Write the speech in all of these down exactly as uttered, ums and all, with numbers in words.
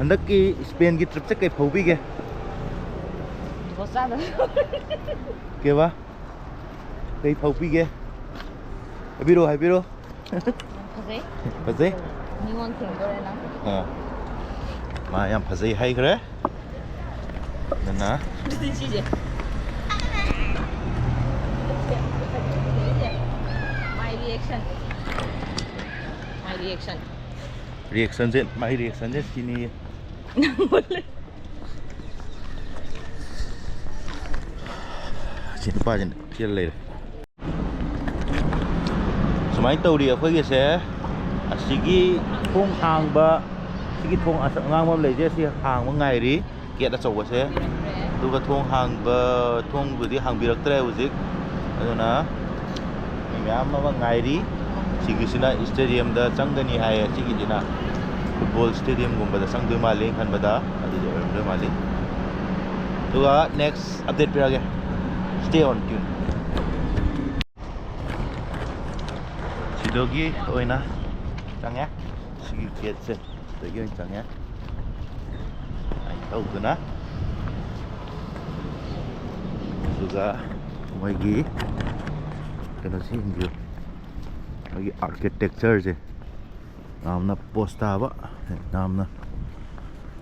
ꯍꯟꯗꯛꯀꯤ ꯏꯁꯄꯦꯟꯒꯤ ꯇ꯭ꯔꯤꯞꯁꯦ ꯀꯩ ꯐꯥꯎꯕꯤꯒꯦ? ꯖꯨꯒꯣꯠ ꯆꯥꯗꯕ꯫ ꯀꯩꯕꯥ? ꯀꯩ ꯐꯥꯎꯕꯤꯒꯦ? ꯍꯥꯏꯕꯤꯔꯣ, ꯍꯥꯏꯕꯤꯔꯣ꯫ ꯌꯥꯝ ꯐꯖꯩ꯫ ꯐꯖꯩ? ꯃꯤꯉꯣꯟ ꯊꯦꯡꯗꯣꯔꯦ ꯅꯪ꯫ ꯑꯥ꯫ ꯃꯥ ꯌꯥꯝ ꯐꯖꯩ ꯍꯥꯏꯈ꯭ꯔꯦ꯫ ꯑꯗꯨꯅ ꯑꯗꯨꯗꯤ ꯁꯤꯁꯦ꯫ My reaction. My reaction. ꯔꯤꯌꯦꯛꯁꯟꯁꯦ, ꯃꯥꯏ ꯔꯤꯌꯦꯛꯁꯟꯁꯦ ꯁꯤꯅꯤ꯫ ꯁꯤ ꯅꯨꯄꯥꯁꯤꯅ ꯆꯦꯜ ꯂꯩꯔꯦ꯫ ꯁꯨꯃꯥꯏꯅ ꯇꯧꯔꯤ ꯑꯩꯈꯣꯏꯒꯤꯁꯦ꯫ ꯑꯁꯤꯒꯤ ꯊꯣꯡ ꯍꯥꯡꯕ, ꯁꯤꯒꯤ ꯊꯣꯡ ꯑꯁ-, ꯑꯉꯥꯡꯕ ꯑꯃ ꯂꯩꯁꯦ, ꯑꯁꯤ ꯍꯥꯡꯕ ꯉꯥꯏꯔꯤ꯫ ꯒꯦꯠ ꯑꯆꯧꯕꯁꯦ꯫ ꯑꯗꯨꯒ ꯊꯣꯡ ꯍꯥꯡꯕ, ꯊꯣꯡꯕꯨꯗꯤ ꯍꯥꯡꯕꯤꯔꯛꯇ꯭ꯔꯦ ꯍꯧꯖꯤꯛ꯫ ꯑꯗꯨꯅ ꯃꯤ ꯃꯌꯥꯝ ꯑꯃ ꯉꯥꯏꯔꯤ꯫ ꯁꯤꯒꯤꯁꯤꯅ ꯏꯁꯇꯦꯗꯤꯌꯝꯗ ꯆꯪꯒꯅꯤ ꯍꯥꯏꯌꯦ꯫ ꯁꯤꯒꯤꯁꯤꯅ ꯐꯨꯠꯕꯣꯜ ꯏꯁꯇꯦꯗꯤꯌꯝꯒꯨꯝꯕꯗ ꯆꯪꯗꯣꯏ ꯃꯥꯜꯂꯤ ꯈꯟꯕꯗ꯫ ꯑꯗꯨꯗꯤ ꯑꯣꯏꯔꯝꯗꯣꯏ ꯃꯥꯜꯂꯤ꯫ ꯑꯗꯨꯒ next update ꯄꯤꯔꯛꯑꯒꯦ꯫ Stay on tune꯫ ꯁꯤꯗꯒꯤ ꯑꯣꯏꯅ ꯆꯪꯉꯦ꯫ ꯁꯤꯒꯤ ꯒꯦꯠꯁꯦ ꯁꯤꯗꯒꯤ ꯑꯣꯏꯅ ꯆꯪꯉꯦ꯫ ꯑꯩ ꯇꯧꯗꯨꯅ꯫ ꯑꯗꯨꯒ ꯃꯣꯏꯒꯤ ꯀꯩꯅꯣꯁꯤ ꯌꯦꯡꯕꯤꯌꯨ꯫ ꯃꯣꯏꯒꯤ ꯑꯥꯔꯀꯤꯇꯦꯛꯆꯔꯁꯦ ꯌꯥꯝꯅ ꯄꯣꯁ ꯇꯥꯕ, ꯌꯥꯝꯅ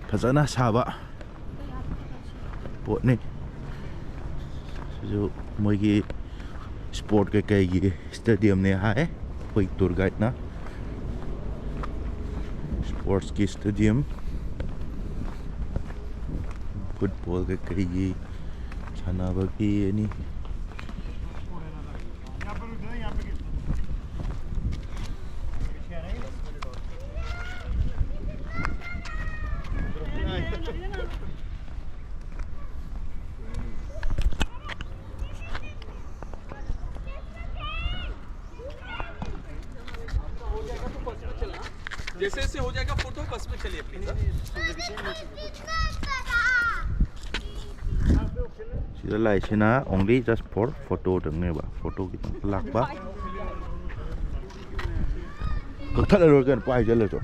ꯐꯖꯅ ꯁꯥꯕ ꯄꯣꯠꯅꯤ꯫ ꯁꯤꯁꯨ ꯃꯣꯏꯒꯤ ꯁ꯭ꯄꯣꯔꯠ ꯀꯩꯀꯩꯒꯤ ꯁ꯭ꯇꯦꯗꯤꯌꯝꯅꯦ ꯍꯥꯏ꯫ ꯑꯩꯈꯣꯏ ꯇꯨꯔ ꯒꯥꯏꯗꯅ ꯁ꯭ꯄꯣꯔꯠꯁꯀꯤ ꯁ꯭ꯇꯦꯗꯤꯌꯝ, ꯐꯨꯠꯕꯣꯜ ꯀꯩꯀꯩꯒꯤ ꯁꯥꯟꯅꯕꯒꯤ ꯑꯦꯅꯤ꯫ जैसे जैसे हो जाएगा फोटो, बस में चलिए प्लीज। ꯁꯤꯗ ꯂꯥꯛꯏꯁꯤꯅ only just for photo ꯗꯪꯅꯦꯕ꯫ ꯐꯣꯇꯣ ꯈꯤꯇꯪ ꯂꯥꯛꯄ꯫ ꯀꯛꯊꯠꯂꯔꯣꯏ ꯀꯩꯅꯣ, ꯄꯥꯏꯖꯜꯂꯁꯨ꯫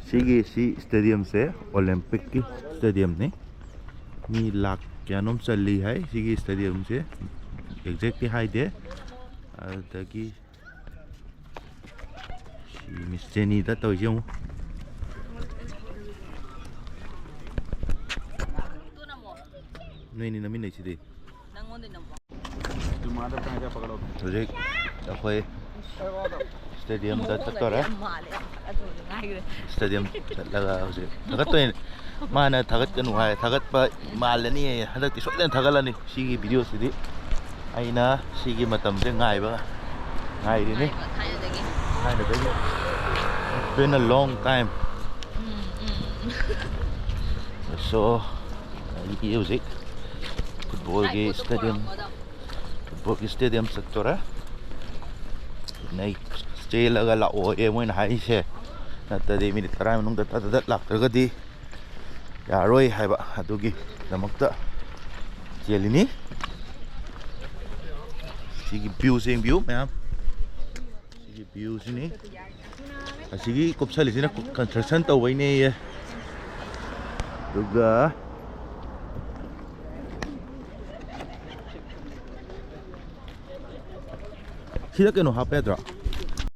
ꯁꯤꯒꯤ ꯁꯤ ꯁ꯭ꯇꯦꯗꯤꯌꯝꯁꯦ ꯑꯣꯂꯦꯝꯄꯤꯛꯀꯤ ꯁ꯭ꯇꯦꯗꯤꯌꯝꯅꯤ꯫ ꯃꯤ ꯂꯥꯛ ꯀꯌꯥꯅꯣꯝ ꯆꯜꯂꯤ ꯍꯥꯏ ꯁꯤꯒꯤ ꯁ꯭ꯇꯦꯗꯤꯌꯝꯁꯦ, ꯑꯦꯛꯖꯦꯛꯇꯤ ꯍꯥꯏꯗꯦ꯫ ꯑꯗꯨꯗꯒꯤ ꯁꯤ ꯃꯤꯁ ꯖꯦꯅꯤꯗ ꯇꯧꯔꯤꯁꯦ ꯌꯦꯡꯉꯨ꯫ ꯅꯣꯏꯅꯤ ꯅꯃꯤꯟꯅꯩꯁꯤꯗꯤ꯫ ꯅꯪꯉꯣꯟꯗ ꯅꯝꯕ꯫ ꯍꯧꯖꯤꯛ ꯑꯩꯈꯣꯏ ꯁ꯭ꯇꯦꯗꯤꯌꯝꯗ ꯆꯠꯇꯣꯔꯦ꯫ ꯌꯥꯝ ꯃꯥꯜꯂꯦ꯫ ꯑꯗꯨ ꯉꯥꯏꯈ꯭ꯔꯦ꯫ ꯁ꯭ꯇꯦꯗꯤꯌꯝ ꯆꯠꯂꯒ ꯍꯧꯖꯤꯛ ꯊꯥꯒꯠꯇꯣꯏꯅꯦ꯫ ꯃꯥꯅ ꯊꯥꯒꯠꯀꯅꯨ ꯍꯥꯏ, ꯊꯥꯒꯠꯄ ꯃꯥꯜꯂꯅꯤ ꯍꯥꯏꯌꯦ꯫ ꯍꯟꯗꯛꯇꯤ ꯁꯣꯏꯗꯅ ꯊꯥꯒꯠꯂꯅꯤ꯫ ꯁꯤꯒꯤ ꯚꯤꯗꯤꯑꯣꯁꯤꯗꯤ ꯑꯩꯅ ꯁꯤꯒꯤ ꯃꯇꯝꯁꯦ ꯉꯥꯏꯕ, ꯉꯥꯏꯔꯤꯅꯤ꯫ ꯉꯥꯏꯕ ꯊꯥꯏꯅꯗꯒꯤ꯫ ꯊꯥꯏꯅꯗꯒꯤ꯫ It's been a long time. Um, um. So, ꯑꯩꯒꯤ ꯍꯧꯖꯤꯛ ꯐꯨꯠꯕꯣꯜꯒꯤ ꯁ꯭ꯇꯦꯗꯤꯌꯝ, ꯐꯨꯠꯕꯣꯜꯒꯤ ꯁ꯭ꯇꯦꯗꯤꯌꯝ ꯆꯠꯇꯣꯔꯦ꯫ ꯅꯩ ꯆꯦꯜꯂꯒ ꯂꯥꯛꯑꯣꯌꯦ ꯃꯣꯏꯅ ꯍꯥꯏꯔꯤꯁꯦ꯫ ꯅꯠꯇ꯭ꯔꯗꯤ ꯃꯤꯅꯤꯠ ꯇꯔꯥ ꯃꯅꯨꯡꯗ ꯇꯠ ꯇꯠ ꯇꯠ ꯂꯥꯛꯇ꯭ꯔꯒꯗꯤ ꯌꯥꯔꯣꯏ ꯍꯥꯏꯕ, ꯑꯗꯨꯒꯤꯗꯃꯛꯇ ꯆꯦꯜꯂꯤꯅꯤ꯫ ꯁꯤꯒꯤ ꯚ꯭ꯌꯨꯁꯦ ꯌꯦꯡꯕꯤꯌꯨ ꯃꯌꯥꯝ꯫ ꯁꯤꯒꯤ ꯚ꯭ꯌꯨꯁꯤꯅꯤ꯫ ꯑꯁꯤꯒꯤ ꯀꯨꯞꯁꯜꯂꯤꯁꯤꯅ ꯀꯟꯁꯇ꯭ꯔꯛꯁꯟ ꯇꯧꯕꯩꯅꯦꯌꯦ꯫ ꯑꯗꯨꯒ ꯁꯤꯗ ꯀꯩꯅꯣ ꯍꯥꯞꯄ ꯌꯥꯗ꯭ꯔꯣ?